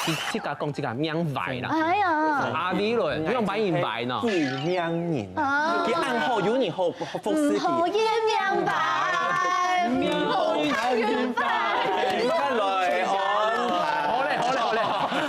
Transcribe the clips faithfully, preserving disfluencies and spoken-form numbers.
佢自家講自家命壞啦。哎呀，阿偉咯，用白銀白呢？救命人啊！佢恁好，有人好服侍佢。好，也命壞，命好，命壞。你看來安排。好嘞，好嘞，好嘞。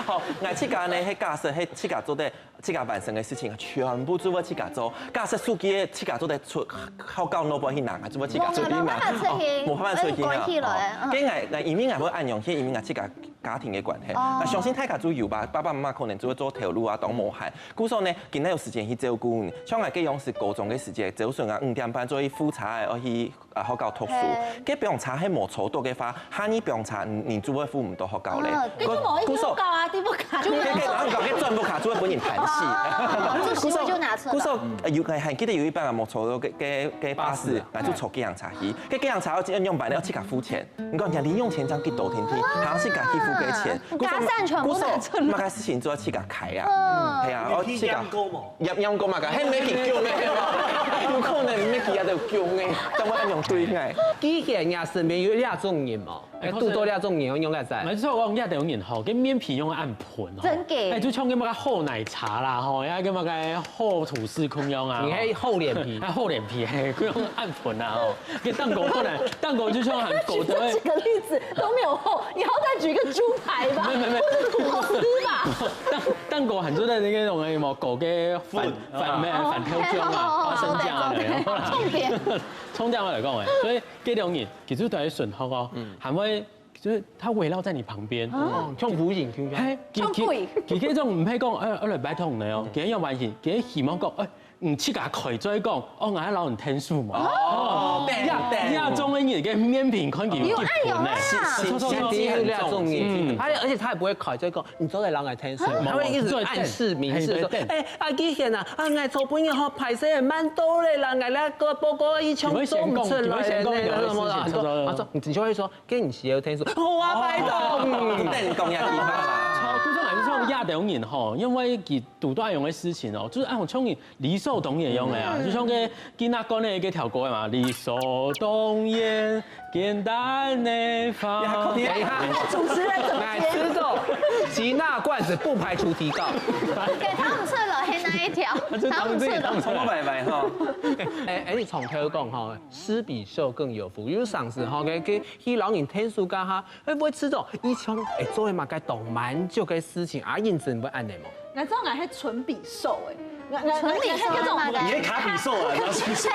好，𠊎自家呢，係假設，係自家做得，自家完成个事情，全部做得自家做。假設手機个自家做得出，好搞，拿分去拿，做得自家做得拿。無辦法出去。無辦法出去啊。關起來。哦，該𠊎，𠊎因為𠊎會恁樣，係因為𠊎自家 家庭个關係。哦。那相信大家就有吧，爸爸媽媽可能就會做頭路啊，當無閒。故所呢，今日有時間去照顧你。像𠊎个樣是高中个時節，朝晨啊五點半做去赴車，愛去啊學校讀書。嘿。該放車係無坐到个話，下日放車你你就會赴毋到學校咧。哦，該就無意思故所學校啊，對不卡。該該然後講該轉屋下就會分人彈死。哦，就時間就拿出來。故所呃有還記得有一班啊無坐到个个个巴士，巴士啊。那就坐計程車去。該計程車要要用白的要自家付錢。 你講人零用錢正幾多，天天，還係自家去付个錢。啊，故所家產全部拿出來。故所麼个事情做自家開啊？嗯。係啊，你去驗過無？驗驗過嘛，該還沒去救咩？有可能沒去啊，就救咩？怎麼恁樣對待？既然你身邊有這種人嘛，哎，堵到這種人，用來在。沒錯，我講這種人吼，跟面皮用暗 盆吼，真个。哎，就像該麼个厚奶茶啦，吼，也跟麼个厚吐司共樣啊，你還厚臉皮。啊，厚臉皮，嘿，共樣暗盆啊，吼，該蛋糕不能，蛋糕就像很狗的。舉這幾個例子都沒有厚，你好歹舉一個豬排吧，沒有沒有沒有。或者吐司吧。蛋蛋糕很多的那種什麼狗跟反粉。反咩反挑醬啊，哦，花生醬啊，對，對，對，對，重點。重點來講，哎，所以這種人其實都係順服哦，嗯。還會 就是他圍繞在你旁邊。哦，像無形共樣。嘿，其其像鬼。其實這種毋係講，呃，呃，來拜託你哦，其實要完全，其實希望講，哎，你自家開嘴講，哦，𠊎愛摎你𢯭手嘛。哦，對，對。這種个人个面皮看起有有愛有愛啊。錯錯錯，先先先先先，嗯。他而且他也不會開嘴講，你做得摎𠊎𢯭手，嗯。他會一直暗示明示說，對對對。哎，啊，既然啊，啊，𠊎昨晡日吼，歹勢慢到咧啦，𠊎那個報告一項做毋出來咧，你會先講，你會先講一個什麼啦？事情，他說，他說，你就會說， 跟你需要聽說，好啊，拜託。嗯。等講一下地方啦。好，故所來講，這種人吼，因為佢堵到恁樣个事情哦，就係恁樣，像你理所當然樣个啊，嗯。就像該今仔講个該條歌嘛，理所當然，簡單个話。等一下，主持人怎麼接？來，知道，吉娜罐子不排除提告。給他們吃了，還哪一條？啊，就他們自己，他們自己。他們自己。拜拜哈。哎，哎，你從頭講哈， 施比受更有福。有常時吼，該个去摎人𢯭手該下，會毋會試著以前會做个麼个當滿足个事情，啊，認真會恁樣無？𠊎知𠊎係存比受欸，𠊎𠊎存比受係麼个？你係卡比獸啊，你要去說。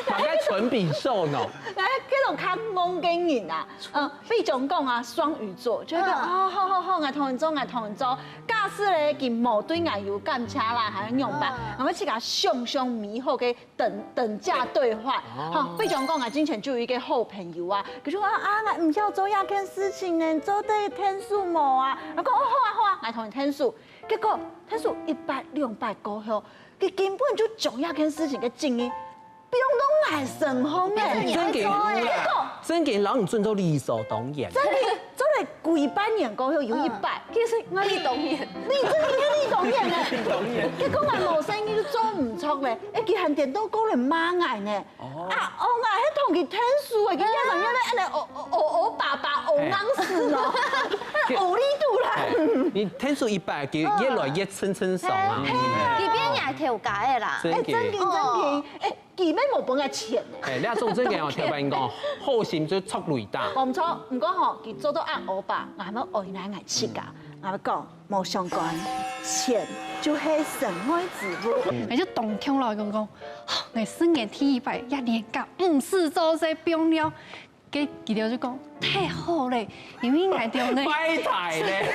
麼个存比受喏？𠊎係該種較戇个人啊，嗯，比如講啊，雙魚座，就會講，嗯。哦，好好好，𠊎同你做，𠊎同你做。假使咧，佢無對𠊎有感情啦，還有樣般，嗯。𠊎會自家想想美好个 等等價對換。哦。吼，比如講，𠊎之前就有一個好朋友啊，佢就講啊，啊，𠊎毋曉做這件事情呢，做得𢯭手無啊？𠊎講，哦，好啊，好啊，𠊎同你𢯭手。結果𢯭手一擺、兩擺過後，佢根本就將這件事情个責任放到𠊎身上欸。哎，正經有啦，結果正經摎你準做理所當然。正經做了幾百年過後，有一擺，嗯，其實𠊎理當然。你真的理當然呢。理當然。結果𠊎無生意就做毋著咧，欸，佢還顛倒過來罵𠊎呢。 哦。啊，哦，𠊎係同佢𢯭手欸，佢這個月咧，恁樣，哦，哦，哦，哦，爸爸，哦，嘿。硬死咯，哦，力度啦。嘿，你𢯭手一擺，佢越來越順順爽啊。嘿，嗯。嘿啊。佢變𠊎頭家个啦。真的。欸，正經，正經。哦。欸，佢乜無分𠊎錢呢。欸，你這種正經哦，頭擺講，好心就著雷打。無錯，毋過吼，佢做到恁惡霸，𠊎乜愛𠊎自家。 𠊎講，無相干，錢就係生活之路。嗯。𠊎就當痛咯，講講，𠊎十年第一擺，一年假毋使做事放尞。該佢兜就講，太好咧，因為𠊎兜呢，拜拜咧。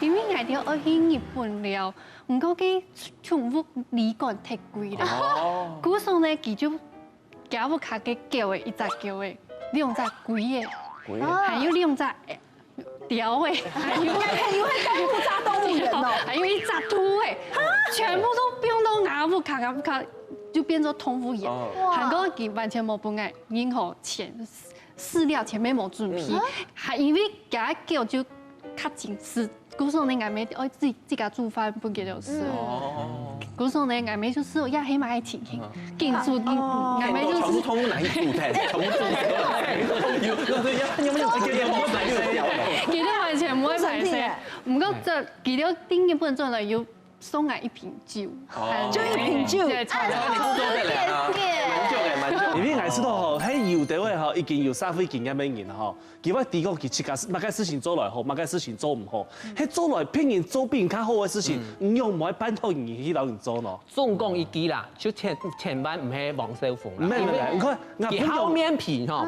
因為𠊎兜愛去日本尞，毋過該中國旅館忒貴咧。哦。故所呢，佢就 厥屋下个狗仔，一隻狗仔，兩隻龜仔，龜仔。還有兩隻，呃，鳥仔，還有，還有，還有動物園哦。還有一隻兔仔，全部都放到吾屋下，吾屋下就變做動物園。哦。還過佢完全無分𠊎任何錢，飼料錢乜無準備，嗯。還因為厥狗就較精緻， 故所呢，𠊎乜愛自自家煮飯分佢兜食。嗯。哦。故所呢，𠊎乜就係也係麼个情形，嗯。緊煮緊，哦。𠊎乜就係全部通通拿去煮菜，全部煮菜。有有有有有有有有有有。佢兜完全毋會排毋過這佢兜定日本轉來有送𠊎一瓶酒，哦就一瓶酒，對，超你不多的了啊，蠻久的，蠻久。因為𠊎知道吼，係有兜个吼，已經有社會經驗个人吼，佢會知講佢自家麼个事情做來好，麼个事情做毋好，係做來別人做比人較好个事情，你用麼个辦法你去摎人做呢？總講一句啦，就千千萬毋係黃少峰啦，毋係毋係，你看，佢好面皮吼，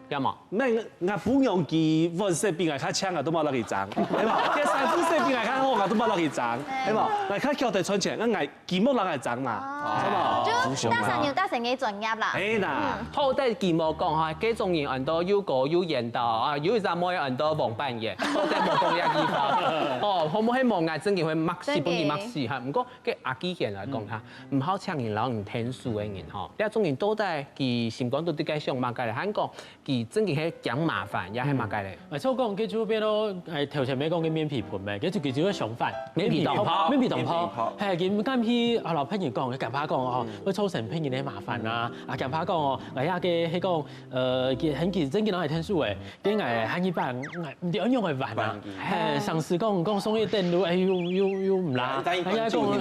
有無？毋係，𠊎餔娘佢碗食比𠊎較靚啊，都無落去爭，係無？佢衫褲食比𠊎較好啊，都無落去爭，係無？𠊎較曉得賺錢，𠊎佢莫摎𠊎爭嘛，係無？就大三有大三个專業啦。係啦，好得佢無講哈，這種人恁多又高又緣投啊，有一隻妹恁多黃半圓，好得無講這句話。哦，好無係無，𠊎真經會罵死，分佢罵死哈。毋過，該阿基賢來講哈，毋好請人摎人𢯭手个人吼，這種人到底佢心肝肚底个想麼个咧？還講佢真經係驚麻煩，也係麼个咧？誒，所以講，佢就變到誒頭前面講个面皮薄咩，佢就佢就會相反，面皮當薄面皮當薄，係，佢毋敢去啊，摎別人講，佢驚怕講哦，會造成別人个麻煩啊，啊，驚怕講哦，哎呀，佢係講，呃，佢很佢真經摎𠊎𢯭手誒，跟𠊎喊一半，𠊎毋知仰會還啊，係，上司講講送一等路，哎，又又又毋啦，哎呀，講，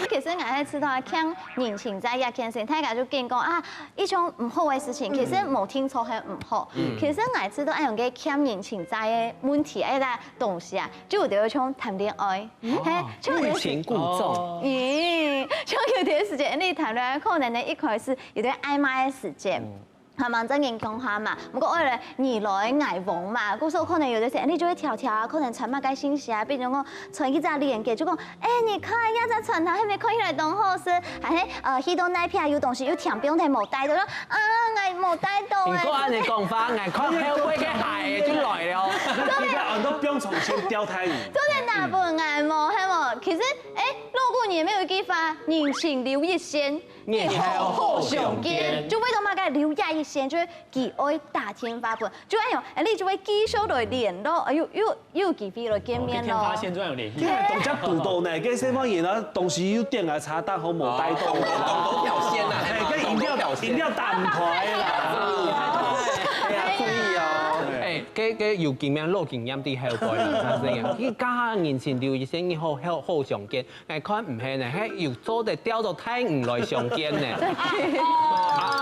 其實𠊎係知道啊，欠人情債這件事，大家就緊講啊，一種毋好个事情，其實無定著係毋好。其實𠊎知道，恁樣个欠人情債个問題，哎，个東西啊，就有點像談戀愛，嘿，就有點欲擒故縱。咦，就有點時間，你談戀愛可能呢一開始有點曖昧个時間。 還蠻正經講話嘛，毋過愛來你來𠊎往嘛，故所可能有的時候你就會挑挑啊，可能傳麼个信息啊，比如講傳一隻連結，就講，哎，你看這隻傳單，還沒看起來當好食，還係呃去到那片有東西又搶，不用太無帶到，啊，𠊎無帶到誒。你講恁樣講法，𠊎看後背个鞋就來了。你看很多不用重新刁胎你。做得拿分𠊎無，係無？其實，哎，老古人也有一句話，人情留一線，日後好相見。就為著麼个留這一線，就係佢愛打電話分，就恁樣，哎，你就會繼續來聯絡，哎，又又又有機會來見面咯。電話線就有聯繫。你還當加堵到呢，跟什麼人啊，東西又點啊，茶單好無帶到。懂懂懂懂表現啊，哎，跟飲料飲料打毋開啦。哎呀，注意哦。哎，該該有經驗、老經驗的後輩啦，真个，你家下人情留一線，日後好好相見。 𠊎看毋係呢，係有做得釣到大魚來相見呢。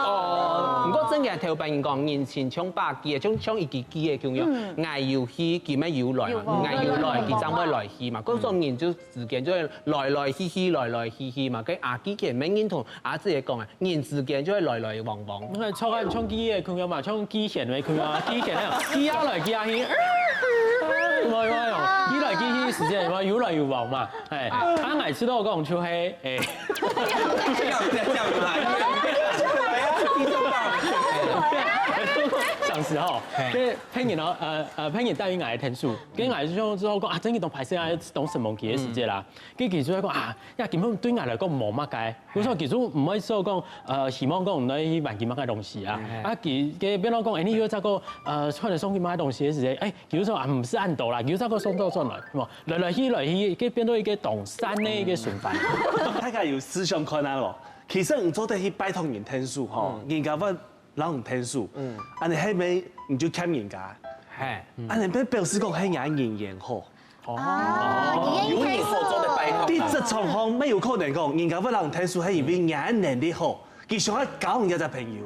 哦，毋過真个頭擺人講，人情像把鋸，像像一支鋸个共樣，𠊎有去，佢乜有來嘛，𠊎有來，佢正會來去嘛。該種人就之間就會來來去去，來來去去嘛。該阿基佢乜認同阿姊講啊，人之間就會來來往往。你看，像像鋸个共樣嘛，像鋸線个共樣啊，鋸線个，鋸下來鋸下去，有無有無？鋸來鋸去時間有無？有來有往嘛。 哎，啊，𠊎知道講就係，哎，上司吼，這朋友哦，呃呃，朋友答應𠊎个𢯭手，跟𠊎就之後講啊，真个當歹勢啊，當承蒙佢个時節啦。跟佢就講啊，呀，根本對𠊎來講無麼个，我說佢就毋會說講，呃，希望講毋愛去還佢麼个東西啊。啊，佢佢變到講，哎，你有這個呃，穿得上去麼个東西个時節，哎， 比如說啊，毋係恁多啦，有隻个送到轉來，係無？來來去來去，佢變到一個當散个一個循環。大家有思想看啊咯，其實你做得去拜託人𢯭手吼，人家會摎你𢯭手，嗯，恁樣後尾你就欠人家，嘿，恁樣表示講係人人緣好。啊，你願意有你好做的拜託。在職場上，乜有可能講，人家會摎你𢯭手，係因為人能力好。 佢想愛交你這隻朋友，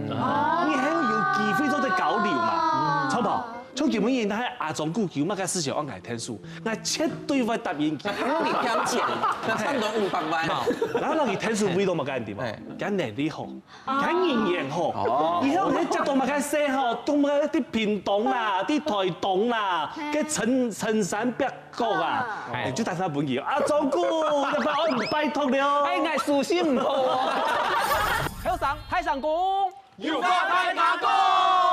你還有機會做得交流嘛，著無？像今晡日，該阿忠牯有麼个事情愛𠊎𢯭手，𠊎絕對會答應佢。你欠錢，那差不多五百萬哦。然後讓你𢯭手為到麼个地方？佢能力好，佢人緣好，以後你接到麼个事吼，到麼个在屏東啦，在台東啦，該深深山北 哥啊，哎，就打電話分佢，阿忠牯，你把我拜託了。哎，𠊎書信毋好哦。後生，大聲公，有話大家講。